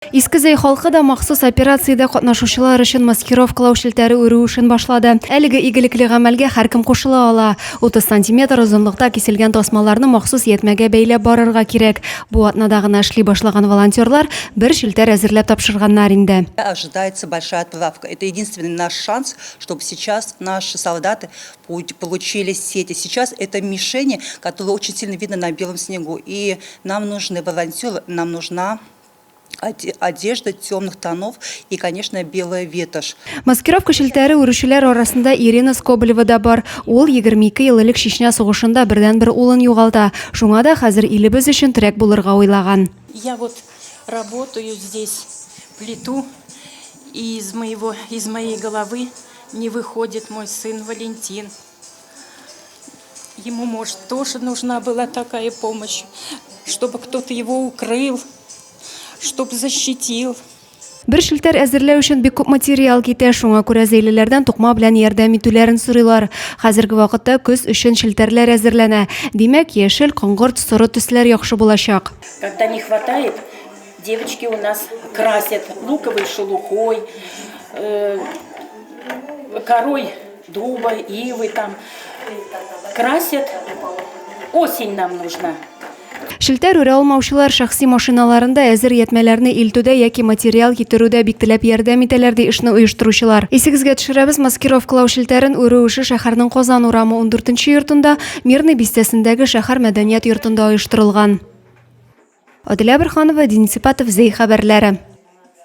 Иске Зәй халкы да махсус операциядә катнашучылар өчен маскировкалау челтәре үрү эшен башлады. Әлеге игелекле гамәлгә һәркем кушыла ала. 30 сантиметр озынлыкта киселгән тасмаларны махсус ятьмәгә бәйләп барырга кирәк. Бу атнада гына эшли башлаган волонтерлар бер челтәр әзерләп тапшырганнар инде. Ожидается большая отправка. Это единственный наш шанс, чтобы сейчас наши солдаты получили сети. Сейчас это мишени, которые очень сильно видно на белом снегу. И нам нужны волонтеры, нам нужна одежда темных тонов и, конечно, белая ветошь. Маскировка челтәре үрүчеләр арасында Ирина Скоболева да бар. Ул 22 ел элек Чечня сугышында бердәнбер улын югалта. Шуңа да хәзер илебез өчен терәк булырга уйлаган. Я вот работаю здесь, плету, и из моего, из моей головы не выходит мой сын Валентин. Ему, может, тоже нужна была такая помощь, чтобы кто-то его укрыл, чтобы защитил. Бер челтәр әзерләү өчен бик күп материал китә, шуңа күрә зәйлеләрдән тукма белән ярдәм итүләрен сорыйлар. Хәзерге вакытта көз өчен челтәрләр әзерләнә. Димәк, яшел, коңгырт, соры төсләр яхшы булачак. Когда не хватает, девочки у нас красят луковой шелухой, э, корой дуба, ивы там. Красят. Осень нам нужна. Челтәр үрә алмаучылар шәхси машиналарында әзер ятьмәләрне илтүдә яки материал китерүдә бик теләп ярдәм итәләр, ди эшне оештыручылар. Исегезгә төшерәбез, маскировкалау челтәрен үрү эше шәһәрнең Казан урамы ундүртенче йортында, Мирный бистәсендәге шәһәр мәдәният йортында оештырылган. Аделя Борһанова, Денис Ипатов, Зәй хәбәрләре.